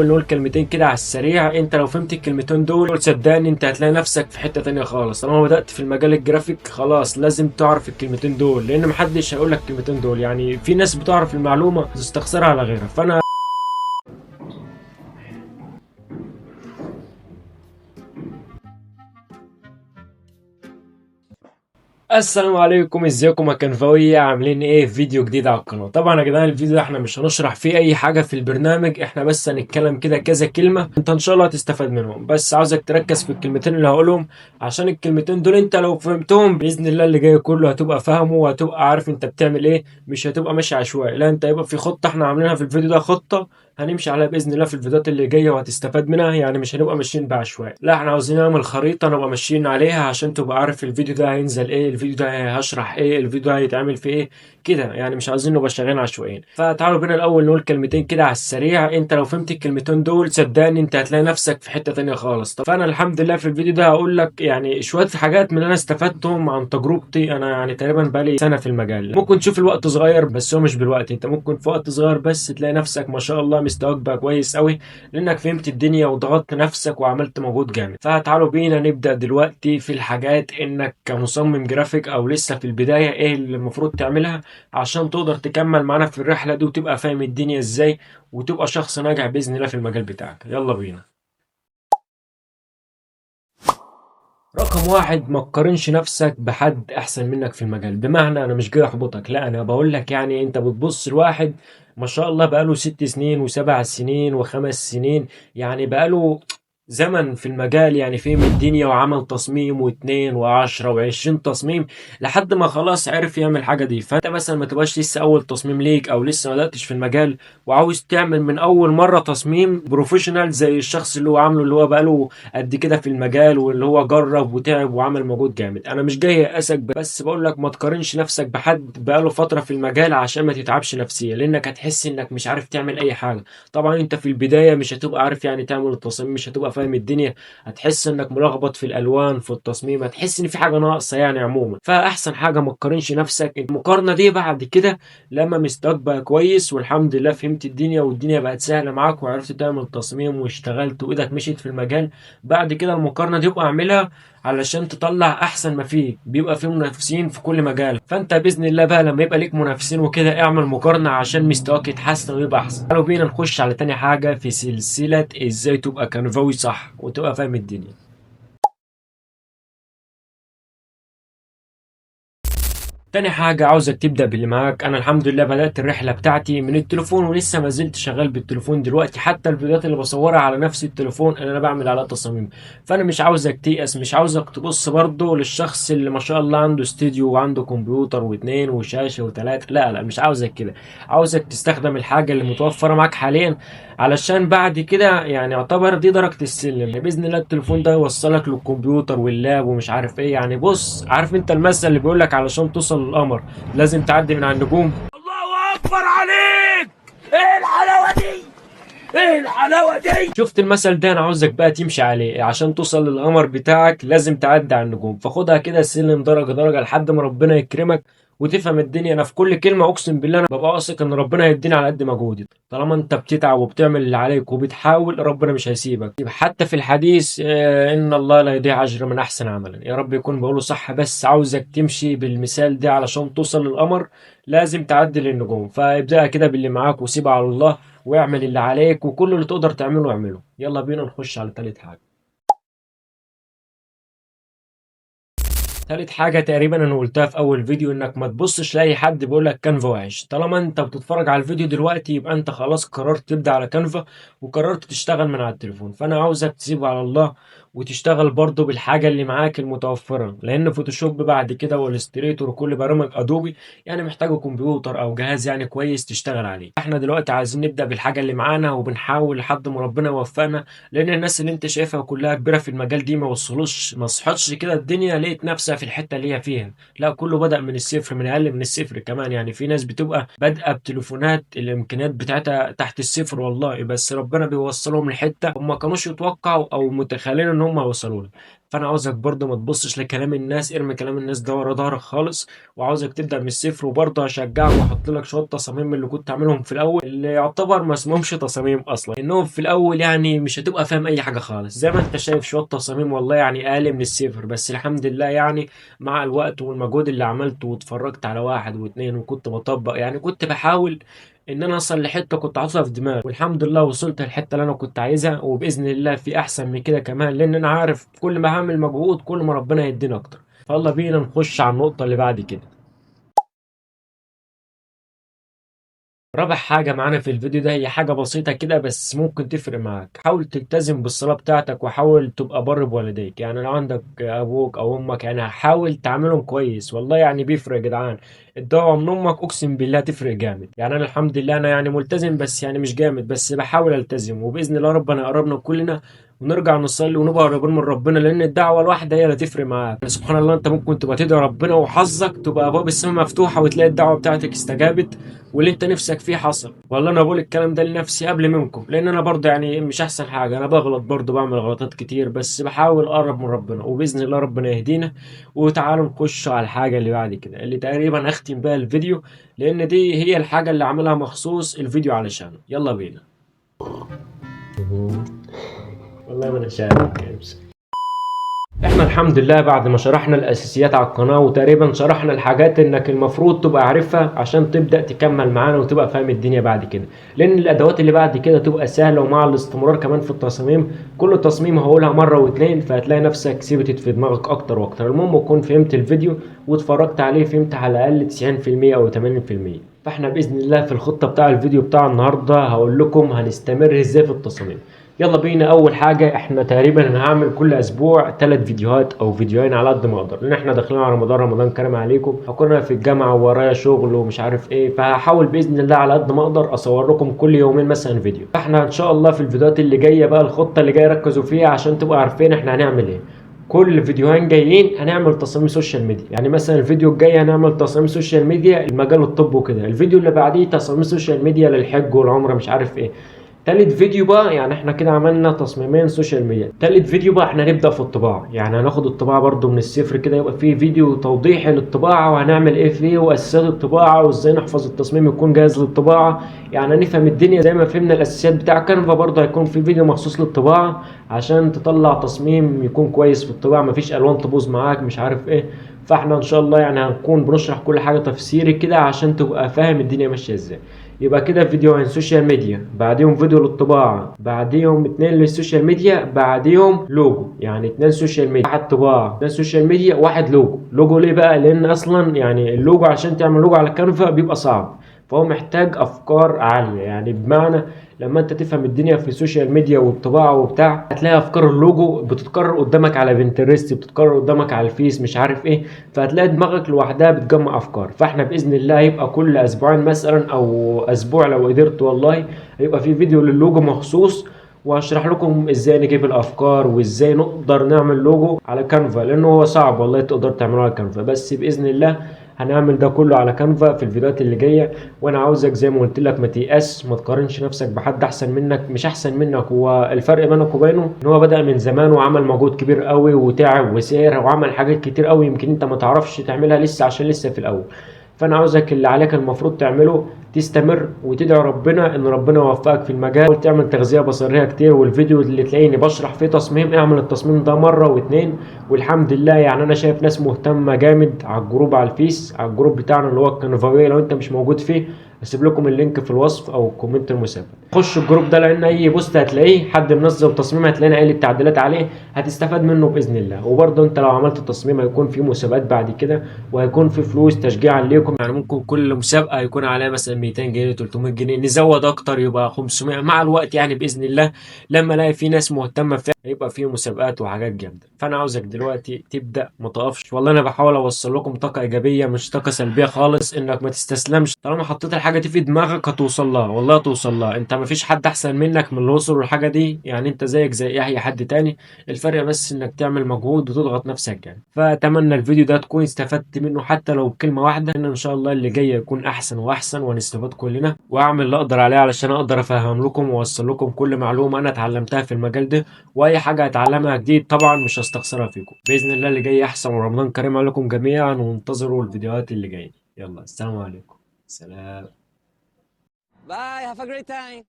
نقول كلمتين كده على السريع. انت لو فهمت الكلمتين دول صدقني انت هتلاقي نفسك في حتة تانية خالص. طالما بدأت في المجال الجرافيك خلاص لازم تعرف الكلمتين دول، لان محدش هيقول لك الكلمتين دول. يعني في ناس بتعرف المعلومة تستخسرها على غيرها. فانا السلام عليكم، ازيكم يا كنفاوية؟ عاملين ايه؟ في فيديو جديد على القناة. طبعا يا جدعان الفيديو ده احنا مش هنشرح فيه اي حاجة في البرنامج، احنا بس هنتكلم كده كذا كلمة انت ان شاء الله هتستفاد منهم، بس عاوزك تركز في الكلمتين اللي هقولهم، عشان الكلمتين دول انت لو فهمتهم بإذن الله اللي جاي كله هتبقى فاهمه وهتبقى عارف انت بتعمل ايه، مش هتبقى ماشي عشوائي. لا، انت هيبقى في خطة احنا عاملينها في الفيديو ده، خطة هنمشي عليها باذن الله في الفيديوهات اللي جاية وهتستفاد منها. يعني مش هنبقى ماشيين بعشوائي، لا احنا عاوزين نعمل خريطة نبقى ماشيين عليها عشان تبقى عارف الفيديو ده هينزل ايه، الفيديو ده هشرح ايه، الفيديو ده هيتعمل في ايه كده، يعني مش عاوزين نبقى شغالين عشوائيين. فتعالوا بينا الاول نقول كلمتين كده على السريع. انت لو فهمت الكلمتين دول صدقني انت هتلاقي نفسك في حتة تانية خالص. فانا الحمد لله في الفيديو ده هقول لك يعني شوية حاجات من اللي انا استفدتهم عن تجربتي. انا يعني تقريبا بقالي سنة في المجال. ممكن تشوف الوقت صغير بس هو مش بالوقت، انت ممكن في وقت صغير بس تلاقي نفسك ما شاء الله مستواك بقى كويس قوي، لانك فهمت الدنيا وضغطت نفسك وعملت مجهود جامد. فتعالوا بينا نبدا دلوقتي في الحاجات انك كمصمم جرافيك او لسه في البداية ايه اللي المفروض تعملها عشان تقدر تكمل معانا في الرحلة دي وتبقى فاهم الدنيا ازاي وتبقى شخص ناجح باذن الله في المجال بتاعك. يلا بينا. رقم واحد، ما تقارنش نفسك بحد احسن منك في المجال. بمعنى انا مش جاي احبطك، لا انا بقول لك يعني انت بتبص لواحد ما شاء الله بقاله 6 سنين و7 سنين و5 سنين، يعني بقاله زمن في المجال، يعني فهم الدنيا وعمل تصميم و2 و10 و20 تصميم لحد ما خلاص عرف يعمل حاجة دي. فانت مثلا ما تبقاش لسه اول تصميم ليك او لسه ما بدأتش في المجال وعاوز تعمل من اول مرة تصميم professional زي الشخص اللي هو عامله، اللي هو بقاله قد كده في المجال واللي هو جرب وتعب وعمل مجهود جامد. انا مش جاي ايأسك، بس بقول لك ما تقارنش نفسك بحد بقاله فترة في المجال عشان ما تتعبش نفسيا، لانك هتحس انك مش عارف تعمل اي حاجة. طبعا انت في البداية مش هتبقى عارف يعني تعمل التصميم، مش هتبقى فاهم الدنيا، هتحس انك ملخبط في الالوان في التصميم، هتحس ان في حاجة ناقصه يعني عموما. فاحسن حاجة ما تقارنش نفسك. المقارنة دي بعد كده لما مستواك بقى كويس والحمد لله فهمت الدنيا والدنيا بقت سهلة معاك وعرفت تعمل تصميم واشتغلت وايدك مشيت في المجال، بعد كده المقارنة دي ابقى اعملها علشان تطلع احسن ما فيه. بيبقى فيه منافسين في كل مجال، فانت باذن الله بقى لما يبقى ليك منافسين وكده اعمل مقارنة عشان مستواك يتحسن ويبقى احسن. تعالوا بينا نخش على تاني حاجة في سلسلة ازاي تبقى كنفاوي صح وتبقى فاهم الدنيا. تاني حاجة عاوزك تبدأ باللي معاك. أنا الحمد لله بدأت الرحلة بتاعتي من التليفون ولسه ما زلت شغال بالتليفون دلوقتي، حتى الفيديوهات اللي بصورها على نفس التليفون اللي أنا بعمل عليها تصاميم. فأنا مش عاوزك تيأس، مش عاوزك تبص برضه للشخص اللي ما شاء الله عنده استوديو وعنده كمبيوتر و2 وشاشة و3، لا لا مش عاوزك كده. عاوزك تستخدم الحاجة اللي متوفرة معاك حاليا علشان بعد كده يعني يعتبر دي درجة السلم بإذن الله. التليفون ده يوصلك للكمبيوتر واللاب ومش عارف إيه. يعني بص، عارف أنت المثل اللي بيقولك علشان توصل للقمر لازم تعدي من على النجوم؟ الله اكبر عليك، ايه الحلاوة دي، ايه الحلاوة دي. شفت المثل ده؟ انا عاوزك بقى تمشي عليه. عشان توصل للقمر بتاعك لازم تعدي على النجوم، فخدها كده سلم درجه درجه لحد ما ربنا يكرمك وتفهم الدنيا. انا في كل كلمة اقسم بالله انا ببقى واثق ان ربنا هيديني على قد مجهودي. طالما انت بتتعب وبتعمل اللي عليك وبتحاول ربنا مش هيسيبك. حتى في الحديث ان الله لا يضيع اجر من احسن عملا. يا رب يكون بقوله صح، بس عاوزك تمشي بالمثال ده. علشان توصل للقمر لازم تعدي للنجوم، فابدأ كده باللي معاك وسيبها على الله واعمل اللي عليك وكل اللي تقدر تعمله اعمله. يلا بينا نخش على تالت حاجة. تالت حاجة تقريبا انا قلتها في اول فيديو، انك ما تبصش لاي حد بيقول لك كانفا وحش. طالما انت بتتفرج على الفيديو دلوقتي يبقى انت خلاص قررت تبدا على كانفا وقررت تشتغل من على التليفون. فانا عاوزك تسيبه على الله وتشتغل برضو بالحاجة اللي معاك المتوفرة، لان فوتوشوب بعد كده وال Illustrator وكل برامج ادوبي يعني محتاجه كمبيوتر او جهاز يعني كويس تشتغل عليه. احنا دلوقتي عايزين نبدا بالحاجة اللي معانا وبنحاول لحد ما ربنا يوفقنا، لان الناس اللي انت شايفها كلها كبيرة في المجال دي ما وصلوش، ما صحتش كده الدنيا لقيت نفسها في الحتة اللي هي فيها، لا كله بدأ من الصفر، من اقل من الصفر كمان. يعني في ناس بتبقى بادئه بتليفونات الامكانيات بتاعتها تحت الصفر والله، بس ربنا بيوصلهم لحته هم ما كانوش يتوقعوا او متخيلين ان هم يوصلوا لها. فانا عاوزك برضه ما تبصش لكلام الناس، ارمي كلام الناس ده ورا ظهرك خالص، وعاوزك تبدا من الصفر. وبرضه هشجعك واحط لك شوية تصاميم اللي كنت عاملهم في الاول، اللي يعتبر ما اسمهمش تصاميم اصلا، انهم في الاول يعني مش هتبقى فاهم اي حاجة خالص. زي ما انت شايف شوية تصاميم والله يعني اقل من الصفر، بس الحمد لله يعني مع الوقت والمجهود اللي عملته، واتفرجت على واحد واثنين، وكنت بطبق، يعني كنت بحاول ان انا اوصل لحته كنت عاوزها في دماغي، والحمد لله وصلت للحتة اللي انا كنت عايزها، وباذن الله في احسن من كده كمان، لان انا عارف كل ما هعمل مجهود كل ما ربنا يدينا اكتر. فيلا بينا نخش على النقطة اللي بعد كده. رابع حاجة معانا في الفيديو ده هي حاجة بسيطة كده بس ممكن تفرق معاك. حاول تلتزم بالصلاة بتاعتك، وحاول تبقى بر بوالديك. يعني لو عندك أبوك أو أمك يعني حاول تعاملهم كويس، والله يعني بيفرق يا جدعان. الدعوة من أمك أقسم بالله تفرق جامد. يعني أنا الحمد لله أنا يعني ملتزم، بس يعني مش جامد، بس بحاول ألتزم، وبإذن الله ربنا يقربنا كلنا ونرجع نصلي ونبقى قريبين من ربنا، لان الدعوة الواحدة هي اللي تفرق معاك. يعني سبحان الله انت ممكن تبقى تدعي ربنا وحظك تبقى ابواب السماء مفتوحة، وتلاقي الدعوة بتاعتك استجابت واللي انت نفسك فيه حصل. والله انا بقول الكلام ده لنفسي قبل منكم، لان انا برضه يعني مش احسن حاجة، انا بغلط برضه، بعمل غلطات كتير، بس بحاول اقرب من ربنا، وباذن الله ربنا يهدينا. وتعالوا نخش على الحاجة اللي بعد كده، اللي تقريبا اختم بيها الفيديو، لان دي هي الحاجة اللي عاملها مخصوص الفيديو علشانه. يلا بينا. والله ما انا شايف. احنا الحمد لله بعد ما شرحنا الاساسيات على القناة، وتقريبا شرحنا الحاجات انك المفروض تبقى عارفها عشان تبدا تكمل معانا وتبقى فاهم الدنيا بعد كده، لان الادوات اللي بعد كده تبقى سهلة، ومع الاستمرار كمان في التصاميم، كل تصميم هقولها مرة واتنين فهتلاقي نفسك ثبتت في دماغك اكتر واكتر. المهم تكون فهمت الفيديو واتفرجت عليه، فهمت على الاقل 90% او 80%. فاحنا باذن الله في الخطة بتاع الفيديو بتاع النهارده هقول لكم هنستمر ازاي في التصاميم. يلا بينا. اول حاجة احنا تقريبا انا هعمل كل اسبوع 3 فيديوهات او فيديوهين على قد ما اقدر، لان احنا داخلين على رمضان، رمضان كريم عليكم، هكون انا في الجامعة وورايا شغل ومش عارف ايه، فهحاول باذن الله على قد ما اقدر اصور لكم كل يومين مثلا فيديو. فاحنا ان شاء الله في الفيديوهات اللي جاية بقى، الخطة اللي جاية ركزوا فيها عشان تبقوا عارفين احنا هنعمل ايه. كل فيديوهين جايين هنعمل تصاميم social media، يعني مثلا الفيديو الجاي هنعمل تصاميم social media المجال الطب وكده، الفيديو اللي بعديه تصاميم social media للحج والعمرة مش عارف ايه. تالت فيديو بقى، يعني احنا كده عملنا تصميمين social media. تالت فيديو بقى احنا نبدأ في الطباعة، يعني هناخد الطباعة برضو من الصفر كده، يبقى فيه فيديو توضيحي للطباعة وهنعمل ايه فيه، واساسيات الطباعة، وازاي نحفظ التصميم يكون جاهز للطباعة، يعني نفهم الدنيا زي ما فهمنا الاساسيات بتاع كانفا. برضو هيكون في فيديو مخصوص للطباعة عشان تطلع تصميم يكون كويس في الطباعة، مفيش الوان تبوظ معاك مش عارف ايه. فاحنا ان شاء الله يعني هنكون بنشرح كل حاجة تفسيري كده عشان تبقى فاهم الدنيا ماشية ازاي. يبقى كده فيديوهين social media، بعديهم فيديو للطباعة، بعديهم 2 لل social media، بعديهم لوجو. يعني 2 social media، 1 طباعة، 2 social media، 1 logo. logo ليه بقى؟ لان اصلا يعني اللوجو عشان تعمل لوجو على كانفا بيبقى صعب، فهو محتاج افكار عالية. يعني بمعنى لما انت تفهم الدنيا في ال social media والطباعة وبتاع، هتلاقي افكار اللوجو بتتكرر قدامك على بنترست، بتتكرر قدامك على الفيس مش عارف ايه، فهتلاقي دماغك لوحدها بتجمع افكار. فاحنا باذن الله هيبقى كل اسبوعين مثلا او اسبوع لو قدرت والله هيبقى في فيديو للوجو مخصوص، وهشرح لكم ازاي نجيب الافكار وازاي نقدر نعمل لوجو على كانفا، لانه هو صعب والله تقدر تعمله على كانفا، بس باذن الله هنعمل ده كله على كانفا في الفيديوهات اللي جاية. وانا عاوزك زي ما قلت لك ما تيأس، ما تقارنش نفسك بحد احسن منك، مش احسن منك، هو الفرق بينك وبينه ان هو بدأ من زمان وعمل مجهود كبير قوي وتعب وسهر وعمل حاجات كتير قوي يمكن انت ما تعرفش تعملها لسه عشان لسه في الاول. فانا عاوزك اللي عليك المفروض تعمله تستمر وتدعي ربنا ان ربنا يوفقك في المجال، وتعمل تغذية بصريه كتير. والفيديو اللي تلاقيني بشرح فيه تصميم، اعمل التصميم ده مرة واتنين، والحمد لله يعني انا شايف ناس مهتمة جامد على ال group على الفيس، على ال group بتاعنا اللي هو الكانفاويه. لو انت مش موجود فيه هسيب لكم ال link في الوصف او ال comment المثبت. خش ال group ده، لان اي post هتلاقيه حد منزل تصميم هتلاقينا قايل التعديلات عليه، هتستفاد منه باذن الله. وبرده انت لو عملت التصميم هيكون في مسابقات بعد كده، وهيكون في فلوس تشجيعا ليكم، يعني ممكن كل مسابقة يكون عليها مثلا 200 جنيه 300 جنيه، نزود اكتر يبقى 500 مع الوقت. يعني باذن الله لما الاقي في ناس مهتمة فيها هيبقى في مسابقات وحاجات جامدة. فانا عاوزك دلوقتي تبدا، ما تقفش. والله انا بحاول اوصل لكم طاقة ايجابية مش طاقة سلبية خالص، انك ما تستسلمش طالما حطيت الحاجة الحاجة دي في دماغك هتوصل لها، والله هتوصل لها. انت مفيش حد احسن منك من اللي وصلوا للحاجة دي، يعني انت زيك زي اي حد تاني، الفرق بس انك تعمل مجهود وتضغط نفسك يعني. فاتمنى الفيديو ده تكون استفدت منه حتى لو بكلمه واحدة، ان شاء الله اللي جاي يكون احسن واحسن ونستفاد كلنا، واعمل اللي اقدر عليه علشان اقدر افهم لكم واوصل لكم كل معلومة انا اتعلمتها في المجال ده، واي حاجة هتعلمها جديد طبعا مش هستخسرها فيكم. باذن الله اللي جاي احسن، ورمضان كريم عليكم جميعا، وانتظروا الفيديوهات اللي جاية. يلا السلام عليكم، سلام. Bye, have a great time.